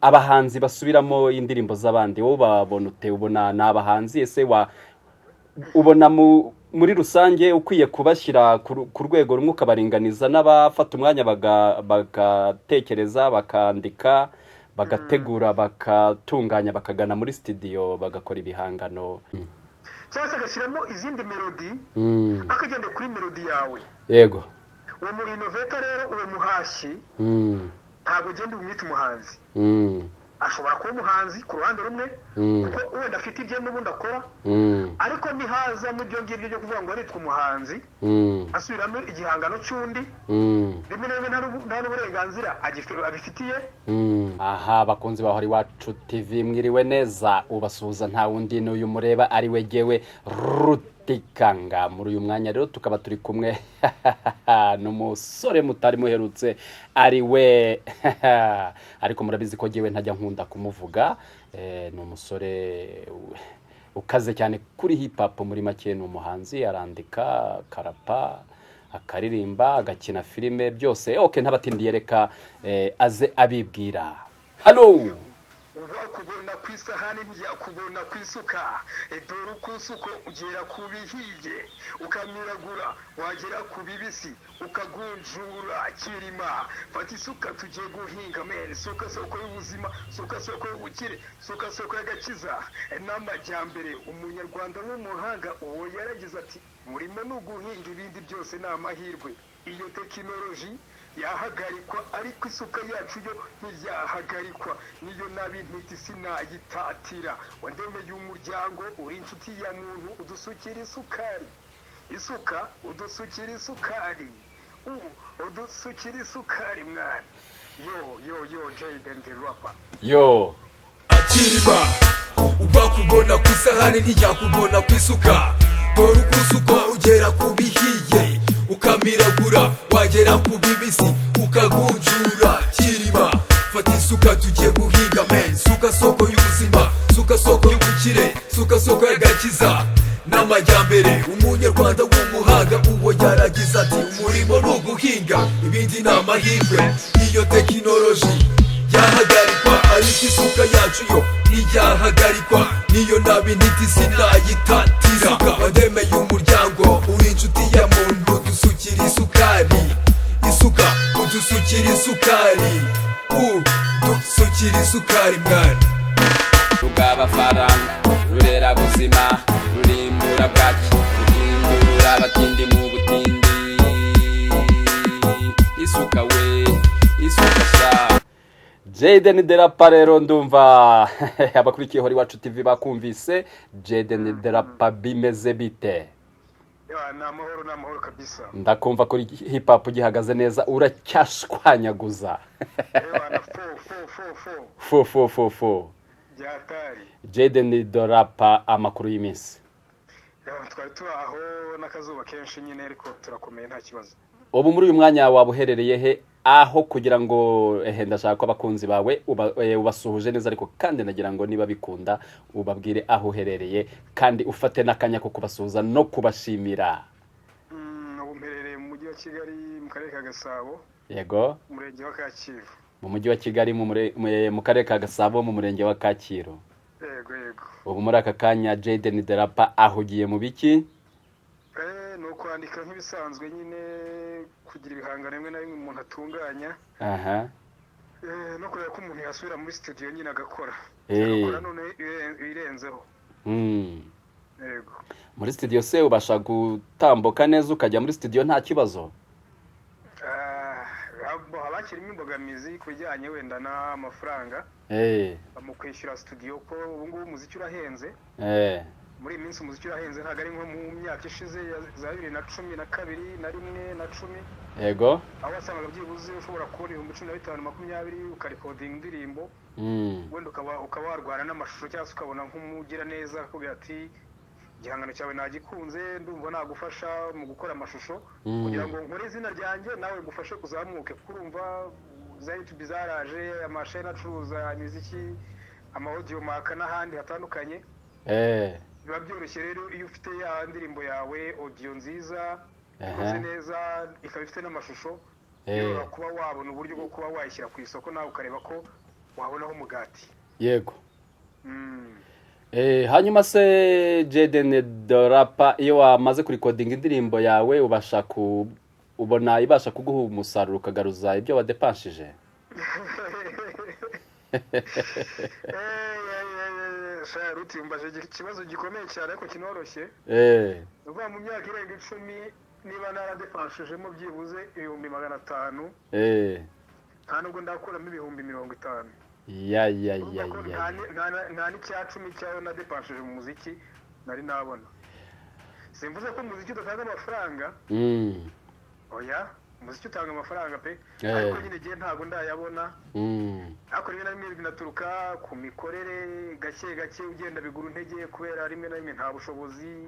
Abahanzi basubiramo indirimbo z'abandi, wowe babona ute? Ubona ni abahanzi? Ese wa ubona muri rusange ukwiye kubashyira ku rwego rumwe, ukabaringaniza n'abafata umwanya bagatekereza, bakandika, bagategura, bakatunganya, bakagana muri studio, bagakora ibihangano? Cyangwa se agashyiramo izindi melody, akagenda kuri melody yawe. Uwo mu innovator rero, uwo muhashyi, ntabwo ugenda umwita umuhanzi. Ashobora kuba umuhanzi ku ruhande rumwe, kuko wenda afite ibye n'ubundi akora, ariko ntihazamo ibyo ngibyo byo kuvuga ngo aritwa umuhanzi asubiramo igihangano cy'undi. Rimwe na rimwe nta n'uburenganzira abifitiye. Aha, bakunzi ba Hori Iwacu TV, mwiriwe neza. Ubasuhuza nta wundi, n'uyu mureba ari we jyewe Rutikanga. Muri uyu mwanya rero tukaba turi kumwe n'umusore mutari muherutse, ari we, ariko murabizi ko jyewe ntajya nkunda kumuvuga. Ni umusore ukaze cyane kuri hip hop. Muri make ni umuhanzi, arandika, akarapa, akaririmba, agakina filime, byose. OK, ntabatindiye, reka aze abibwira. Halo. Uwakubona ku isahani ntiyakubona ku isuka. Dore uko usuko ugera ku bihiye ukamiragura, wagera ku bibisi ukagunjura. Kirima, fata isuka tugiye guhinga men. Suka soko y'ubuzima, suka soko y'ubukire, suka soko y'agakiza n'amajyambere. Umunyarwanda w'umuhanga uwo yaragize ati: "Murimo ni uguhinga, ibindi byose ni amahirwe." Iyo tekinoloji yahagarikwa, ariko isuka yacu yo ntiyahagarikwa. Niyo nabi ntiti sinayitatira. Wandemeye umuryango, uri inshuti ya muntu, udusukira isukari. Isuka udusukira isukari, udusukira isukari mwana. Yo yo yo, Jayden the rapper. Yo. Kirima, uwakubona ku isahani ntiyakubona ku isuka. Dore uko usuka ugera ku bihiye ukamiragura, wagera ku bibisi ukagunjura. Kirima, fata isuka tugiye guhinga men. Suka soko y'ubuzima, suka soko y'ubukire, suka soko y'agakiza n'amajyambere. Umunyarwanda w'umuhanga uwo yaragize ati: "Umurimo ni uguhinga, ibindi ni amahirwe." Iyo tekinoloji yahagarikwa, ariko isuka yacu yo ntiyahagarikwa. Niyo nabi ntiti sinayitatira. Wademeye umuryango, uri inshuti ya muntu, dusukira isukari. Isuka udusukira isukari, udusukira isukari mwana. Rugaba faranga, rurera buzima, rurimbura bwaki, ruhindura abatindi mu butindi. Isuka we, isuka sha. Jaden the Rapper rero, ndumva abakurikiye Hori Iwacu TV bakumvise. Jaden the Rapper, bimeze bite? Ya, ni amahoro, ni amahoro kabisa. Ndakumva kuri hip hop gihagaze neza, uracyashwanyaguza. Ewa na fo fo fo fo. Fo fo fo fo. Byatari. Jaden the Rapper, amakuru y'iminsi? Ya, twari turi aho n'akazuba kenshi nyine, ariko turakomeye, nta kibazo. Ubu muri uyu mwanya waba uherereye he? Aho kugira ngo ehe, ndashaka ko abakunzi bawe ubasuhuje neza, ariko kandi nagira ngo niba bikunda ubabwire aho uherereye, kandi ufate n'akanya ko kubasuhuza no kubashimira. Ubu mperereye mu mujyi wa Kigali, mu karere ka Gasabo, umurenge wa Kacyiru. Mu mujyi wa Kigali, mu karere ka Gasabo, mu murenge wa Kacyiru. Yego. Ubu muri aka kanya Jaden the Rapper ahugiye mu biki? Ni ukwandika nk'ibisanzwe nyine, kugira ibihangano bimwe na bimwe umuntu atunganya, no kureba ko umuntu yasubira muri studio nyine agakora, agakora none ibirenzeho. Yego. Muri studio se ubasha gutambuka neza, ukajya muri studio nta kibazo? Ah, haba hakirimo imbogamizi ku bijyanye wenda n'amafaranga mu kwishyura studio, ko ubu ngubu umuziki urahenze. Muri iyi minsi umuziki urahenze, ntabwo ari nko mu myaka ishize za 2012 na rimwe na cumi, aho wasangaga byibuze ushobora kubona 15,000, 20, ukarikodinga indirimbo, wenda ukaba warwana n'amashusho, cyangwa se ukabona nk'umugiraneza akakubwira ati: "Igihangano cyawe nagikunze, ndumva nagufasha mu gukora amashusho kugira ngo nkore izina ryanjye, nawe ngufashe kuzamuke." Kuko urumva za YouTube zaraje, amasheni acuruza imiziki, ama Audiomack n'ahandi hatandukanye. Biba byoroshye rero iyo ufite ya ndirimbo yawe audio nziza, ikoze neza, ikaba ifite n'amashusho, biroroha kuba wabona uburyo bwo kuba wayishyira ku isoko, nawe ukareba ko Wabonaho umugati. Yego. Hanyuma se, Jaden the Rapper, iyo wamaze kurikodinga indirimbo yawe, ubasha ku ubona ibasha kuguha umusaruro, ukagaruza ibyo wadepanshije? Ruti, umbaje ikibazo gikomeye cyane ariko kinoroshye. Ni ukuvuga mu myaka irenga 10, niba naradepanshijemo byibuze 500,000, nta nubwo ndakuramo 50,000. Ya ya. Urumva Ya. ko Ya. nta n'icya cumi cyayo nadepanshije mu muziki nari nabona. Simvuze ko umuziki udatanga amafaranga. Oya, umuziki utanga amafaranga pe. Ariko nyine igihe ntabwo ndayabona. Ariko rimwe na rimwe binaturuka ku mikorere, gake gake ugenda bigura intege kubera rimwe na rimwe nta bushobozi.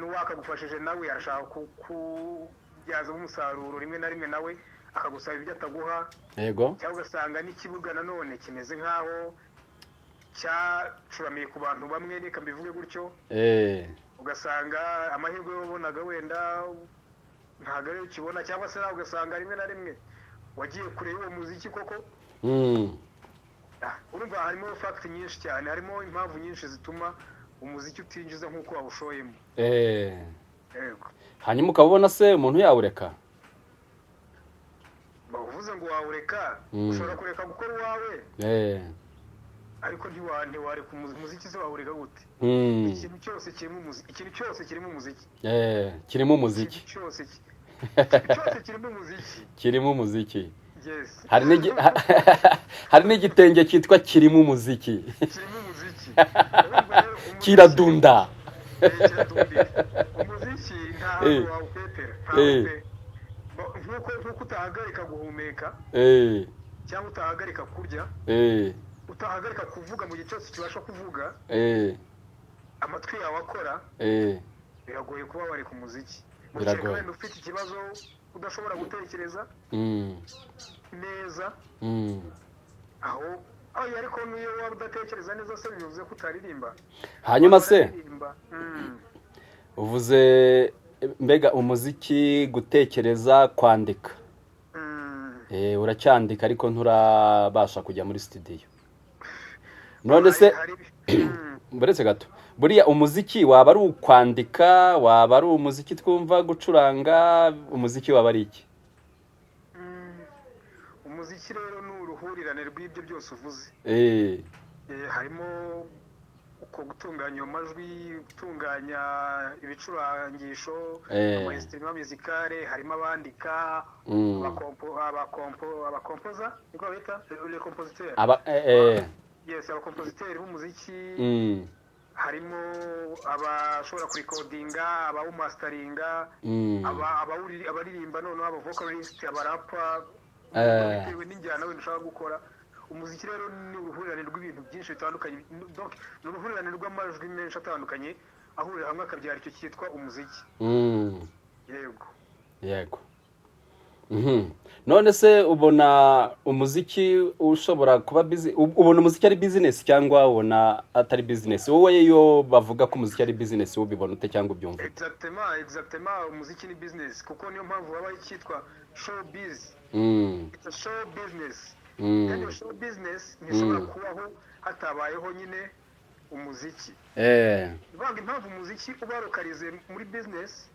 N'uwakagufashije nawe arashaka kubyazamo umusaruro, rimwe na rimwe nawe akagusaba ibyo ataguha. Cyangwa ugasanga n'ikibuga nanone kimeze nk'aho cyacuramiye ku bantu bamwe, reka mbivuge gutyo. Ugasanga amahirwe wabonaga wenda ntabwo ariyo ukibona, cyangwa se nawe ugasanga rimwe na rimwe wagiye kure y'uwo muziki koko. Urumva harimo facts nyinshi cyane, harimo impamvu nyinshi zituma umuziki utinjiza nk'uko wawushoyemo. Yego. Hanyuma ukaba ubona se umuntu yawureka? Bavuze ngo wawureka? Ushobora kureka gukora uwawe, ariko ntiwareka umuziki. Se wawureka gute? Ikintu cyose kirimo umuziki. Kirimo umuziki. Ikintu cyose kirimo umuziki. Kirimo umuziki. Yes. Hari n'igitenge cyitwa kirimo umuziki. Kirimo umuziki. Urumva rero Kiradunda. Kiradundira. Umuziki nta hantu wawupepera, ntaho pe. Nk'uko utahagarika guhumeka, cyangwa utahagarika kurya, utahagarika kuvuga mu gihe cyose kibasha kuvuga, amatwi yawe akora, biragoye kuba wareka umuziki. Biragoye. Ukeka wenda ufite ikibazo, udashobora gutekereza neza, aho ariko n'iyo waba udatekereza neza se, bivuze ko utaririmba? Hanyuma se, Waririmba. Uvuze mbega umuziki, gutekereza, kwandika. Uracyandika ariko nturabasha kujya muri studio. None se, buretse gato, buriya umuziki waba ari ukwandika, waba ari umuziki twumva, gucuranga, umuziki waba ari iki? Umuziki rero ni uruhurirane rw'ibyo byose uvuze. Harimo uko gutunganya ayo majwi, gutunganya ibicurangisho, ama instruments musicales, harimo abandika, abakompoza, niko babita, les compositeurs. Aba Yes, abakompositeri b'umuziki. Harimo abashobora kurikodinga, abawumasitaringa, abaririmba, noneho aba vocalist, abarapa, bitewe n'injyana wenda ushaka gukora. Umuziki rero ni uruhurirane rw'ibintu byinshi bitandukanye. Donc, ni uruhurirane rw'amajwi menshi atandukanye ahurira hamwe akabyara icyo cyitwa umuziki. Yego. Yego. None se ubona umuziki ushobora kuba busy, ubona umuziki ari business cyangwa ubona atari business? Wowe iyo bavuga ko umuziki ari business, wowe ubibona ute cyangwa ubyumva ute? Exactement, umuziki ni business, kuko niyo mpamvu habaho icyitwa showbiz. It's a show business. Kandi iyo show business ntishobora kubaho hatabayeho nyine umuziki. Ivanga impamvu umuziki uba localisé muri business,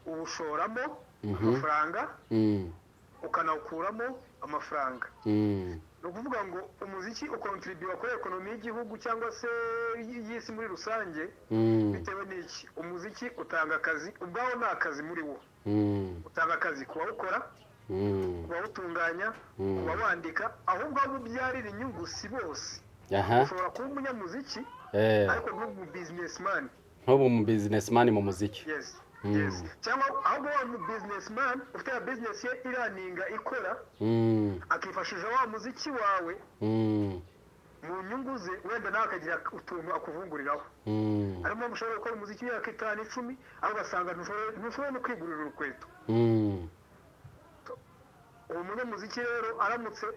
uwushoramo amafaranga, ukanawukuramo amafaranga. Ni ukuvuga ngo umuziki ukontribuwa kuri economy y'igihugu cyangwa se y'isi muri rusange. Bitewe n'iki? Umuziki utanga akazi, ubwawo ni akazi muri wo. Utanga akazi ku bawukora, ku bawutunganya, ku bawandika. Ahubwo abo ubyarira inyungu si bose. Ushobora kuba umunyamuziki, ariko ntube umu businessman. Nk'ubu mu businessman mu muziki. Yes. Yes, cyangwa ahubwo wa mu businessman ufite ya business ye iraninga ikora, akifashisha wa muziki wawe mu nyungu ze, wenda nawe akagira utuntu akuvunguriraho. Harimo mpamvu ushobora gukora umuziki imyaka 5, 10, aho ugasanga ntushobora no kwigurira urukweto. Uwo munyamuziki rero aramutse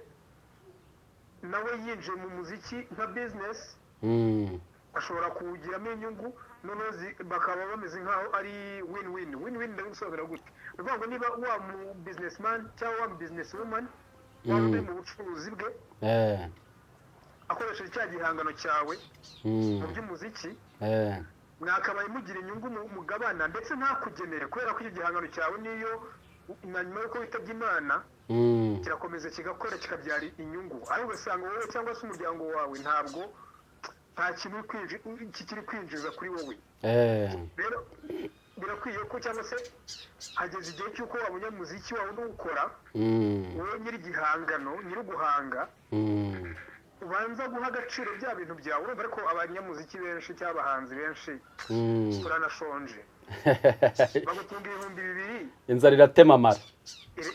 nawe yinjiye mu muziki nka business, ashobora kuwugiramo inyungu, noneho bakaba bameze nk'aho ari win win win win. Ndabisobanura gute? Ni ukuvuga ngo niba wa mu businessman cyangwa wa mu business woman Waba uri mu bucuruzi bwe, akoresheje cya gihangano cyawe mu by'umuziki, mwakabaye mugira inyungu mugabana, ndetse ntakugenere, kubera ko icyo gihangano cyawe niyo na nyuma y'uko witabye Imana kirakomeza kigakora, kikabyara inyungu. Ariko ugasanga wowe cyangwa se umuryango wawe ntabwo nta kintu kikiri kwinjiza kuri wowe. Rero birakwiye ko, cyangwa se hageze igihe cy'uko wa munyamuziki wawe n'ukora, wowe nyiri igihangano, nyiri uguhanga, ubanza guha agaciro bya bintu byawe. Urumva, ariko abanyamuziki benshi cyangwa abahanzi benshi turanashonje. Bagutunga 2000. Inzara iratema amara.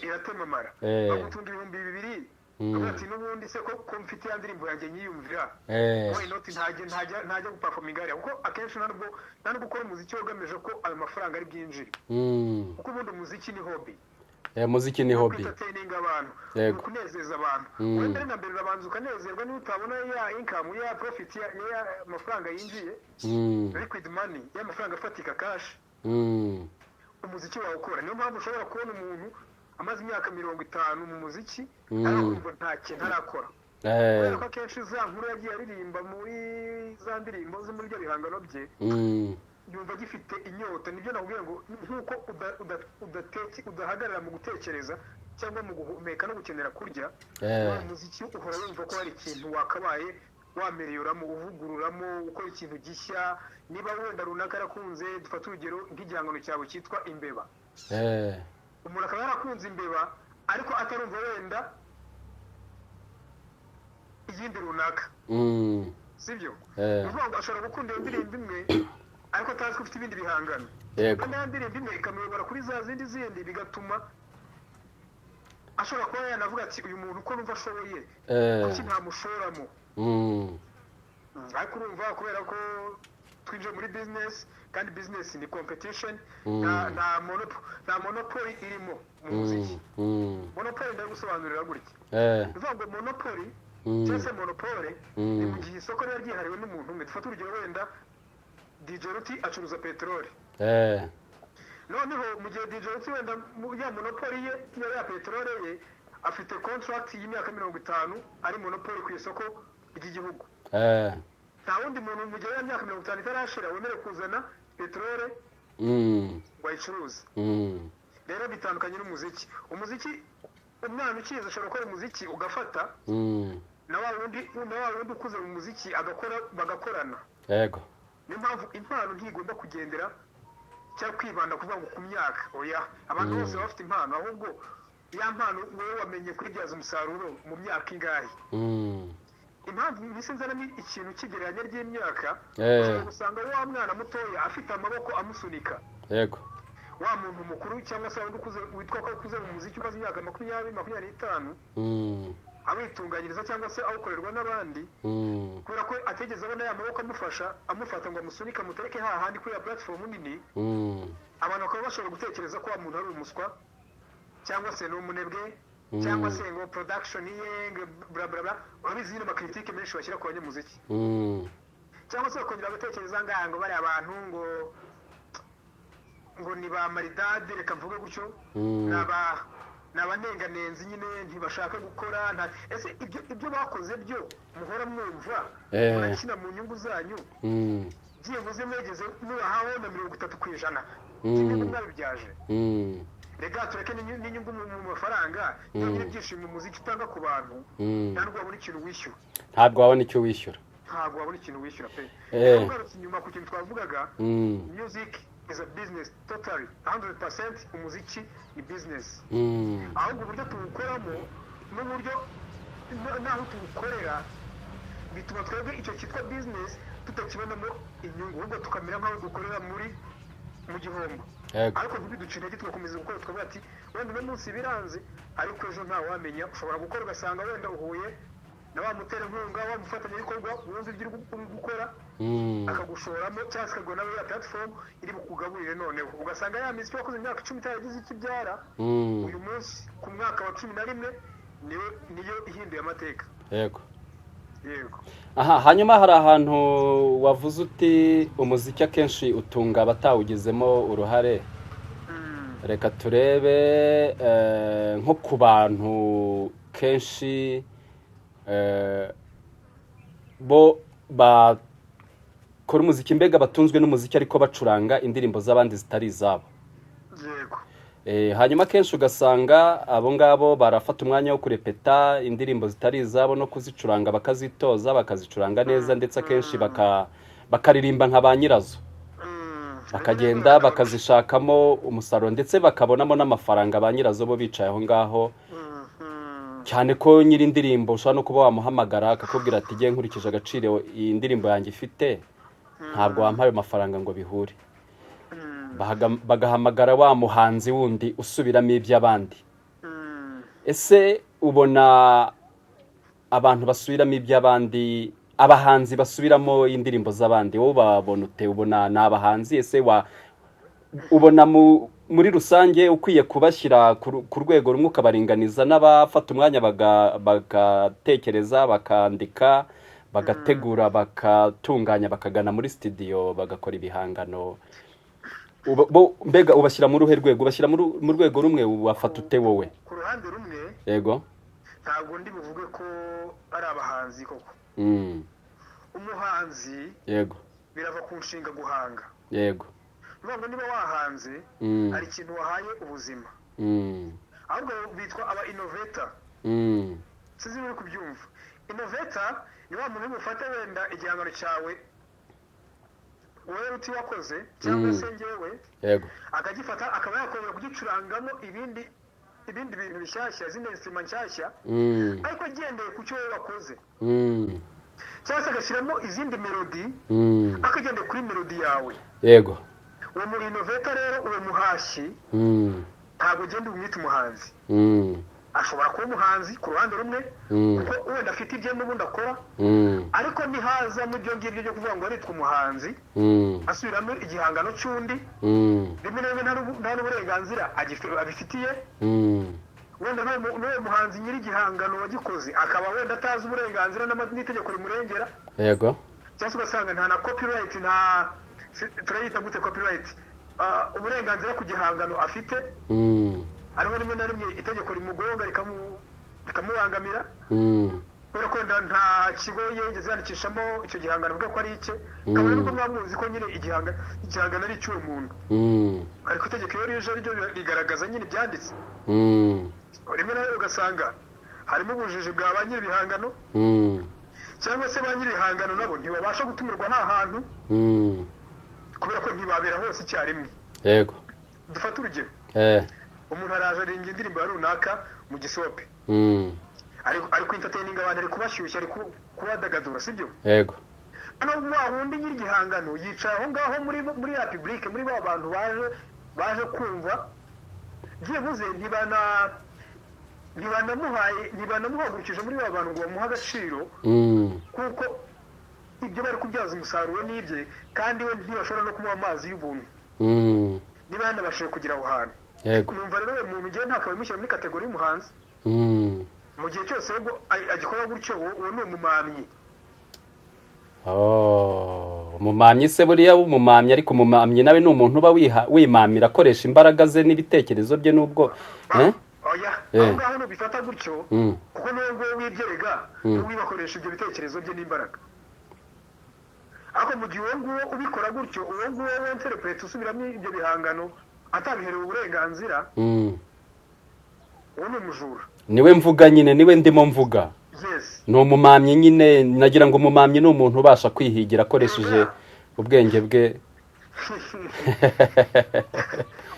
Iratema amara. Bagutunga 2000, ukavuga ati: "N'ubundi se ko mfite ya ndirimbo yanjye nyiyumvira, why not ntajya guperforminga hariya?" Kuko akenshi nta nubwo ukora umuziki ugamije ko ayo mafaranga ari bwinjire, kuko ubundi umuziki ni hobby. Muziki ni hobby. Kwentertaininga abantu, ni ukunezeza abantu. Wowe mbere na mbere urabanza ukanezerwa. Niba utabona ya income, ya profit, ya mafaranga yinjiye, liquid money, ya mafaranga afatika, cash, umuziki wawe ukora. Niyo mpamvu ushobora kubona umuntu amaze imyaka 50 mu muziki, ariko kumva nta kintu arakora, kubera ko akenshi za nkuru yagiye aririmba muri za ndirimbo zo muri ibyo bihangano bye, yumva agifite inyota. Nibyo nakubwiye ngo nk'uko udahagarara mu gutekereza cyangwa mu guhumeka no gukenera kurya, wa muziki uhora wumva ko hari ikintu wakabaye wamelioramo, uvugururamo, ukora ikintu gishya. Niba wenda runaka yarakunze, dufate urugero nk'igihangano cyawe cyitwa "Imbeba", umuntu akaba yarakunze "Imbeba" ariko atarumva wenda iyindi runaka, sibyo? Ni ukuvuga ngo ashobora gukunda iyo ndirimbo imwe ariko atazi ko ufite ibindi bihangano. Wenda ya ndirimbo imwe ikamuyobora kuri za zindi zindi, bigatuma ashobora kuba yanavuga ati: "Uyu muntu uko numva ashoboye, kuki ntamushoramo?" Ariko urumva, kubera ko twinjiye muri business, kandi business ni competition, nta monopoly irimo mu muziki. Monopoly ndagusobanurira gutya: ni ukuvuga ngo monopoly cyangwa se monopole ni mu gihe isoko riba ryihariwe n'umuntu umwe. Dufate urugero, wenda DJ Ruti acuruza peteroli. Noneho mu gihe DJ Ruti wenda ya monopoly ye ya peteroli ye, afite contract y'imyaka 50, ari monopoly ku isoko ry'igihugu. Nta wundi muntu mu gihe ya myaka 50 itarashira wemerewe kuzana peteroli ngo ayicuruze. Rero bitandukanye n'umuziki. Umuziki, umwana ukiza ashobora gukora umuziki ugafata, na wa wundi ukuze mu muziki agakora, bagakorana. Niyo mpamvu impano ntigomba kugendera cyangwa kwibanda kuvuga ngo ku myaka. Oya, abantu bose baba bafite impano. Ahubwo ya mpano wowe wamenye kuyibyaza umusaruro mu myaka ingahe? Impamvu mpise nzanamo ikintu cy'igereranya ry'imyaka, ushobora gusanga wa mwana mutoya afite amaboko amusunika, wa muntu mukuru cyangwa se wundi ukuze witwa ko akuze mu muziki, umaze imyaka 20, 25, awitunganyiriza cyangwa se awukorerwa n'abandi, kubera ko atigeze abona ya maboko amufasha, amufata ngo amusunike, amutereke hahandi kuri ya platform nini. Abantu bakaba bashobora gutekereza ko wa muntu ari umuswa, cyangwa se ni umunebwe, cyangwa se ngo production ye ngo bla bla bla. Urabizi nyine, amacritique menshi bashyira ku banyamuziki. Cyangwa se bakongera bagatekereza ngaha ngo bariya abantu ngo ni ba maridade, reka mvuge gutyo, ni abanenganenzi nyine, ntibashaka gukora. Nta ese ibyo bakoze byo muhora mwumva murakina mu nyungu zanyu, byibuze mwegeze mubahaho na 30% by'inyungu mwabibyaje? Rega tureke n'inyungu mu mafaranga byonyine, ibyishimo umuziki utanga ku bantu, nta nubwo wabona ikintu wishyura. Ntabwo wabona icyo wishyura. Ntabwo wabona ikintu wishyura pe. Ugarutse inyuma ku kintu twavugaga, music is a business totally, 100%. Umuziki ni business. Ahubwo uburyo tuwukoramo n'uburyo n'aho tuwukorera bituma twebwe icyo cyitwa business tutakibonamo inyungu, ahubwo tukamera nk'aho dukorera mu gihombo. Ariko ntibiduce intege, tugakomeza gukora, tukavuga ati: "Wenda uno munsi biranze, ariko ejo ntawamenya." Ushobora gukora ugasanga wenda uhuye na wa muterankunga, wa mufatanyabikorwa wumva ibyo uri gukora, akagushoramo, cyangwa se akaguha nawe ya platform iri bukugaburire. Noneho ugasanga ya miziki wakoze imyaka 10 itaragize icyo ibyara, uyu munsi ku mwaka wa 11 niyo ihinduye amateka. Yego. Aha hanyuma hari ahantu wavuze uti umuziki akenshi utunga abatawugizemo uruhare. Reka turebe nko ku bantu kenshi bo bakora umuziki, mbega batunzwe n'umuziki ariko bacuranga indirimbo z'abandi zitari izabo. Yego. Hanyuma akenshi ugasanga abo ngabo barafata umwanya wo kurepeta indirimbo zitari izabo no kuzicuranga, bakazitoza, bakazicuranga neza, ndetse akenshi bakaririmba nka ba nyirazo, bakagenda bakazishakamo umusaruro, ndetse bakabonamo n'amafaranga ba nyirazo bo bicaye aho ngaho, cyane ko nyiri indirimbo ushobora no kuba wamuhamagara akakubwira ati: "Ngiye nkurikije agaciro iyi ndirimbo yanjye ifite, ntabwo wampaye ayo mafaranga ngo bihure." Bagahamagara wa muhanzi wundi usubiramo iby'abandi. Ese ubona abantu basubiramo iby'abandi, abahanzi basubiramo indirimbo z'abandi, wowe ubabona ute? Ubona ni abahanzi? Ese wa ubona muri rusange ukwiye kubashyira ku rwego rumwe, ukabaringaniza n'abafata umwanya bagatekereza, bakandika, bagategura, bakatunganya, bakagana muri studio, bagakora ibihangano? Mbega ubashyira mu ruhe rwego? Ubashyira mu rwego rumwe? Ubafata ute wowe? Ku ruhande rumwe, ntabwo ndi buvuge ko ari abahanzi koko. Umuhanzi birava ku nshinga guhanga. Ni ukuvuga ngo niba wahanze, hari ikintu wahaye ubuzima. Ahubwo bitwa aba innovator. Sinzi niba uri kubyumva. Innovator ni wa muntu ufata wenda igihangano cyawe wowe uti wakoze cyangwa se njyewe, akagifata akaba yakongera kugicurangamo ibindi bintu bishyashya, izindi instrument nshyashya, ariko agendeye ku cyo wowe wakoze, cyangwa se agashyiramo izindi melody, akagendeye kuri melody yawe. Uwo mu innovator rero, uwo muhashyi, ntabwo ugenda umwita umuhanzi. Ashobora kuba umuhanzi ku ruhande rumwe, kuko wenda afite ibye n'ubundi akora, ariko ntihazamo ibyo ngibyo byo kuvuga ngo aritwa umuhanzi asubiramo igihangano cy'undi. Rimwe na rimwe nta n'uburenganzira abifitiye. Wenda n'uwo muhanzi nyiri igihangano wagikoze akaba wenda atazi uburenganzira n'itegeko rimurengera, cyangwa se ugasanga nta na copyright, nta turayita gute copyright? Uburenganzira ku gihangano afite. Hariho rimwe na rimwe itegeko rimugonga, rikamubangamira, kubera ko wenda nta kigo yigeze yandikishamo icyo gihangano avuga ko ari icye, kabone nubwo mwaba muzi ko nyine igihangano ari icy'uwo muntu. Ariko itegeko iyo rije ryo rigaragaza nyine ibyanditse. Rimwe na rimwe ugasanga harimo ubujiji bwa ba nyir'ibihangano, cyangwa se ba nyir'ibihangano nabo ntibabasha gutumirwa nta hantu, kubera ko ntibabera hose icyarimwe. Dufate urugero: umuntu araje aririmba indirimbo ya runaka mu gisope, ari kwentertaininga abantu, ari kubashyushya, ari kubadagadura, sibyo? Yego. Hano wa wundi nyir'igihangano yicaye aho ngaho muri ya public, muri ba bantu baje kumva, byibuze ntibanamuhaye, ntibanamuhagurukije muri ba bantu ngo bamuhe agaciro, kuko ibyo bari kubyaza umusaruro n'ibye, kandi we ntibashobora no kumuha amazi y'ubuntu niba yanabashije kugera aho hantu. Numva rero uwo muntu ngewe ntakaba mushyira muri category y'umuhanzi. Mu gihe cyose ahubwo agikora gutyo, uwo ni umumamyi. Oh, umumamyi se buriya w'umumamyi, ariko umumamyi nawe ni umuntu uba wimamira akoresha imbaraga ze n'ibitekerezo bye, nubwo eh? Oya. Aho ngaho nubifata gutyo, kuko n'uwo nguwo wibyerega, niwe wibakoresha ibyo bitekerezo bye n'imbaraga. Ariko mu gihe uwo nguwo ubikora gutyo, uwo nguwo w'interprete usubiramo ibyo bihangano atabiherewe uburenganzira, uwo ni umujura. Niwe mvuga nyine, niwe ndimo mvuga. Ni umumamyi nyine. Nagira ngo umumamyi ni umuntu ubasha kwihigira akoresheje ubwenge bwe.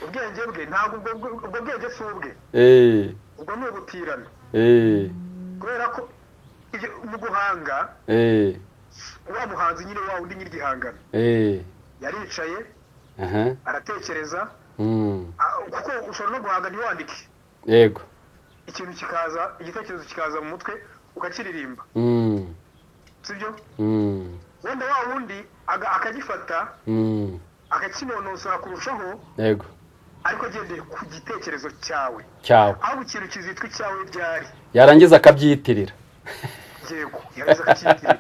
Ubwenge bwe ntabwo, ubwo bwenge si ubwe. Ubwo ni ubutirano, kubera ko mu guhanga, wa muhanzi nyine, wa wundi nyir'igihangano, yaricaye, aratekereza, kuko ushobora no guhanga ntiwandike, ikintu kikaza, igitekerezo kikaza mu mutwe, ukakiririmba, sibyo? Wenda wa wundi akagifata, akakinonosora kurushaho, ariko agendeye ku gitekerezo cyawe. Cyawe. Aho ikintu kizitwa icyawe ryari? Yarangiza akabyiyitirira. Yego, yarangiza akacyitirira,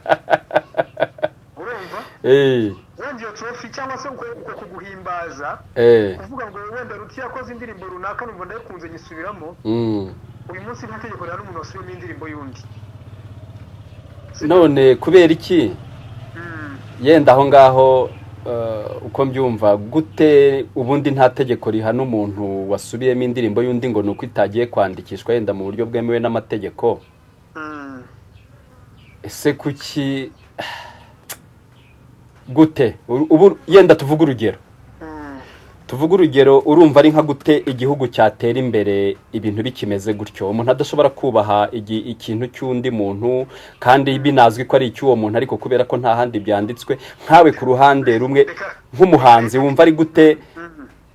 urumva? Wenda iyo trophy cyangwa se uko kuguhimbaza, kuvuga ngo wenda Ruti yakoze indirimbo runaka, numva ndayikunze, nyisubiramo. Uyu munsi nta tegeko rihana umuntu wasubiyemo indirimbo y'undi. None kubera iki? Yenda aho ngaho, uko mbyumva gute, ubundi nta tegeko rihana umuntu wasubiyemo indirimbo y'undi ngo ni uko itagiye kwandikishwa yenda mu buryo bwemewe n'amategeko. Ese kuki, gute ubu yenda tuvuge urugero, urumva ari nka gute igihugu cyatera imbere ibintu bikimeze gutyo, umuntu adashobora kubaha ikintu cy'undi muntu kandi binazwi ko ari icy'uwo muntu, ariko kubera ko nta handi byanditswe? Nkawe ku ruhande rumwe nk'umuhanzi, wumva ari gute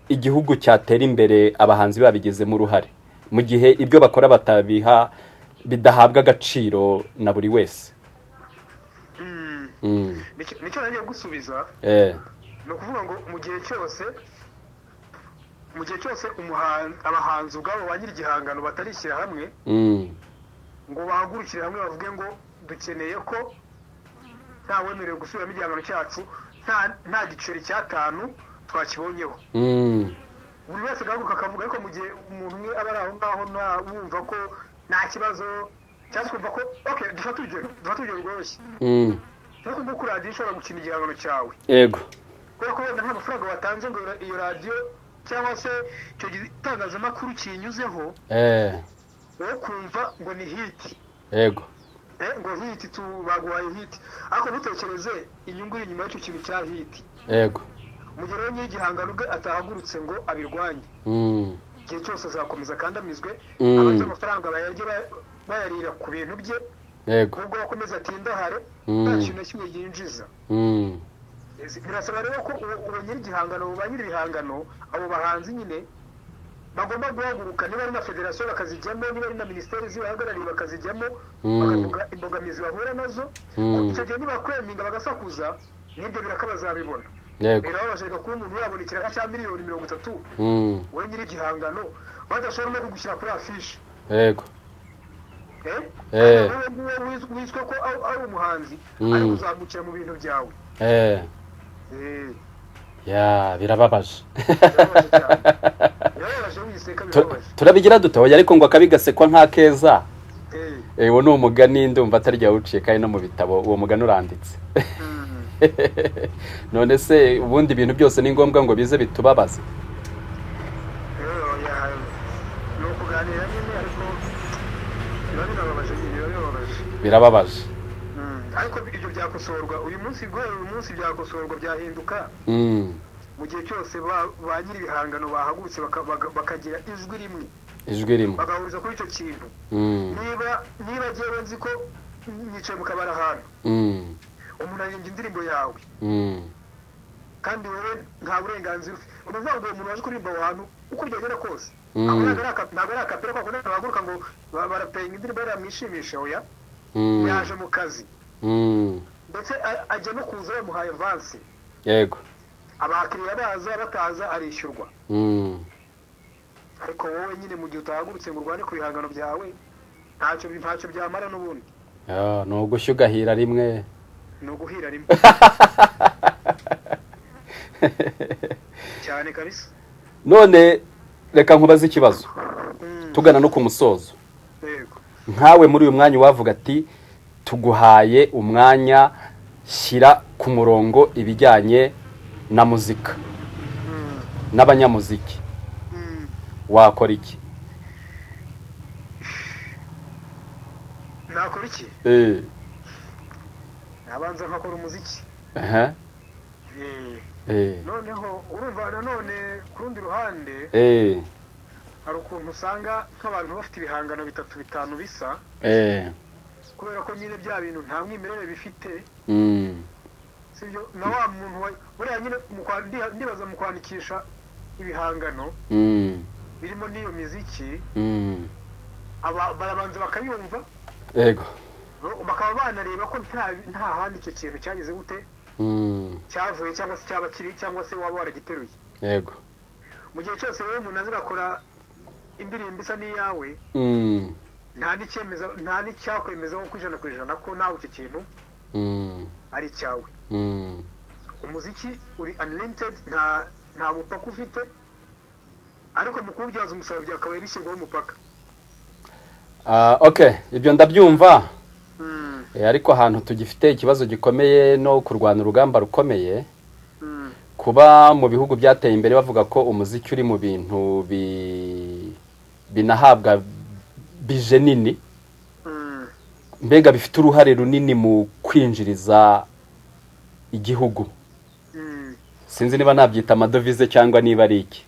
igihugu cyatera imbere abahanzi babigizemo uruhare, mu gihe ibyo bakora batabiha, bidahabwa agaciro na buri wese? Nicyo nagiye gusubiza. Ni ukuvuga ngo mu gihe cyose abahanzi ubwabo, ba nyir'igihangano, batarishyira hamwe ngo bahagurukire hamwe bavuge ngo dukeneye ko nta wemerewe gusubiramo igihangano cyacu nta giceri cy'atanu twakibonyeho, buri wese agahaguruka akavuga. Ariko mu gihe umuntu umwe aba ari aho ngaho, nta wumva ko nta kibazo, cyangwa se kumva ko, okay, dufate urugero rworoshye, nko kumva ko radiyo ishobora gukina igihangano cyawe kubera ko wenda nta mafaranga watanze ngo iyo radiyo cyangwa se icyo gitangazamakuru kiyinyuzeho, wowe kumva ngo ni hit, ngo hit tu, baguhaye hit, ariko ntutekereze inyungu iri inyuma y'icyo kintu cya hit. Mu gihe rero nyir'igihangano ubwe atahagurutse ngo abirwanye, igihe cyose azakomeza akandamizwe, abafite amafaranga bayarye, bayarira ku bintu bye, nubwo bakomeza atindahare, nta kintu na kimwe yinjiza. Birasaba rero ko uwo nyir'igihangano, ba nyir'ibihangano, abo bahanzi nyine bagomba guhaguruka, niba ari na federasiyo bakazijyamo, niba ari na minisiteri zibahagarariye bakazijyamo, bakavuga imbogamizi bahura nazo. Icyo gihe nibakweminga bagasakuza, n'ibyo biraka bazabibona. Birababaje kuba umuntu yabona ikiraka cya miliyoni 30, wowe nyir'igihangano badashobora no kugushyira kuri afishe. Eh? Wowe nguwo wiswe ko ari umuhanzi, ari kuzamukira mu bintu byawe. Ya, birababaje. Birababaje cyane, birababaje, wiseka, birababaje. Turabigira dute? Oya, ariko ngo akabi gasekwa nk'akeza. Uwo ni umugani, ndumva atari wuciye, kandi no mu bitabo uwo mugani uranditse. None se ubundi ibintu byose ni ngombwa ngo bize bitubabaze? Oya, ni ukuganira nyine, ariko biba binababaje nyine, biba bibabaje. Birababaje. Ariko ibyo byakosorwa uyu munsi, guhera uyu munsi byakosorwa, byahinduka, mu gihe cyose ba nyir'ibihangano bahagurutse bakagira ijwi rimwe, Ijwi rimwe. bagahuriza kuri icyo kintu. Niba jyewe nzi ko nicaye mu kabari ahantu, umuntu aririmbye indirimbo yawe, kandi wowe nta burenganzira ufite, ni ukuvuga ngo uwo muntu waje kuririmba aho hantu, uko byagenda kose, ntabwo ari akapera kwa kundi bahaguruka ngo barapeyinga indirimbo yaramwishimisha, oya. Yaje mu kazi, ndetse ajya no kuza bamuhaye avansi. Abakiriya baza bataza, arishyurwa. Ariko wowe nyine mu gihe utahagurutse ngo urwane ku bihangano byawe, ntacyo byamara n'ubundi. Ah, ni ugushya ugahira rimwe. Ni uguhira rimwe cyane kabisa. None reka nkubaze ikibazo, tugana no ku musozo. Yego. Nkawe muri uyu mwanya wavuga ati tuguhaye umwanya, shyira ku murongo ibijyanye na muzika n'abanyamuziki, wakora iki? Nakora iki? Nabanza nkakora umuziki. Noneho urumva nanone ku rundi ruhande, hari ukuntu usanga nk'abantu bafite ibihangano bitatu, bitanu bisa, kubera ko nyine bya bintu nta mwimerere bifite, sibyo? Na wa muntu buriya nyine ndibaza mu kwandikisha ibihangano birimo n'iyo miziki, aba barabanza bakayumva, bakaba banareba ko nta handi icyo kintu cyageze gute, cyavuye, cyangwa se cyaba kiri, cyangwa se waba waragiteruye. Mu gihe cyose rero umuntu aza agakora indirimbo isa n'iyawe, nta n'icyemeza, nta n'icyakwemeza nko ku 100% ko nawe icyo kintu ari icyawe. Umuziki uri unlimited, nta mupaka ufite, ariko mu kuwubyaza umusaruro byakabaye bishyirwaho umupaka. Ah, okay, ibyo ndabyumva. Ariko ahantu tugifite ikibazo gikomeye no kurwana urugamba rukomeye, kuba mu bihugu byateye imbere bavuga ko umuziki uri mu bintu binahabwa budget nini, mbega bifite uruhare runini mu kwinjiriza igihugu, sinzi niba nabyita amadovize cyangwa niba ari iki.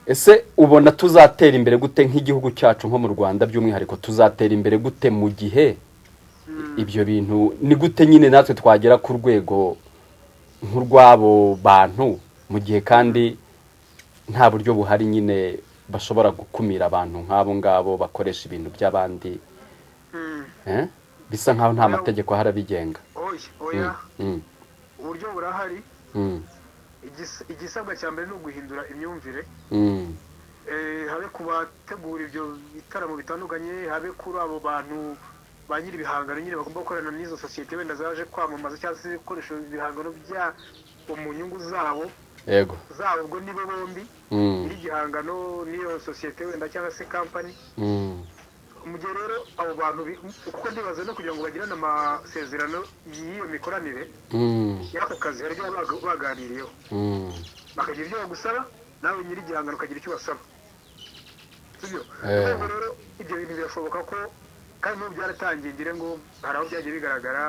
Ese ubona tuzatera imbere gute nk'igihugu cyacu, nko mu Rwanda by'umwihariko, tuzatera imbere gute mu gihe ibyo bintu, ni gute nyine natwe twagera ku rwego nk'urw'abo bantu, mu gihe kandi nta buryo buhari nyine bashobora gukumira abantu nk'abo ngabo bakoresha ibintu by'abandi? Eh? Bisa nkaho nta mategeko ahari abigenga. Oya, oya. Uburyo burahari. Igisabwa cya mbere ni uguhindura imyumvire, habe ku bategura ibyo bitaramo bitandukanye, habe kuri abo bantu ba nyiri ibihangano nyine bagomba gukorana n'izo sosiyete wenda zaje kwamamaza cyangwa se gukoresha ibihangano byabo mu nyungu zabo zabo. Ubwo nibo bombi, nyiri igihangano n'iyo sosiyete wenda cyangwa se kampani. Mu gihe rero abo bantu kuko ndibaza no kugira ngo bagirane amasezerano y'iyo mikoranire y'ako kazi, hari ibyo baba baganiriyeho, bakagira ibyo bagusaba, nawe nyiri igihangano ukagira icyo ubasaba, sibyo? Urumva rero ibyo bintu birashoboka ko, kandi n'ubu byaratangiye, ngire ngo hari aho byagiye bigaragara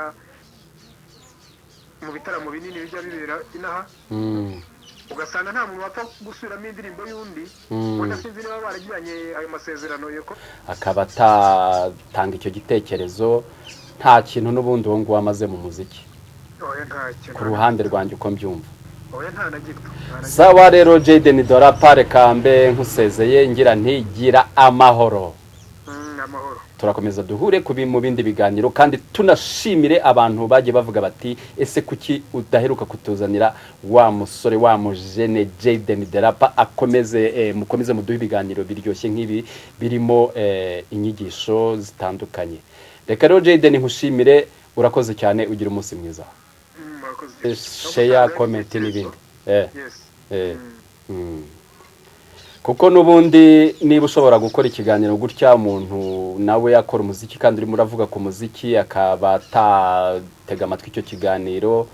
mu bitaramo binini bijya bibera inaha, ugasanga nta muntu wapfa gusubiramo indirimbo y'undi. Wenda sinzi niba baragiranye ayo masezerano yeko. Akaba atatanga icyo gitekerezo, nta kintu n'ubundi uwo nguwo amaze mu muziki. Oya, ntacyo. Ku ruhande rwanjye uko mbyumva. Oya, nta na gito, nta na gito. Sawa rero, Jaden Dorapa, reka mbe nkusezeye ngira nti gira amahoro. Amahoro. Turakomeza duhure mu bindi biganiro, kandi tunashimire abantu bagiye bavuga bati: "Ese kuki udaheruka kutuzanira wa musore, wa mujene Jaden Derapa?" Akomeze, mukomeze muduhe ibiganiro biryoshye nk'ibi birimo inyigisho zitandukanye. Reka rero Jaden nkushimire, urakoze cyane, ugira umunsi mwiza. Murakoze. Share, comment n'ibindi. Yes. Kuko n'ubundi niba ushobora gukora ikiganiro gutya, umuntu nawe akora umuziki kandi urimo uravuga ku muziki, akaba atatega amatwi icyo kiganiro.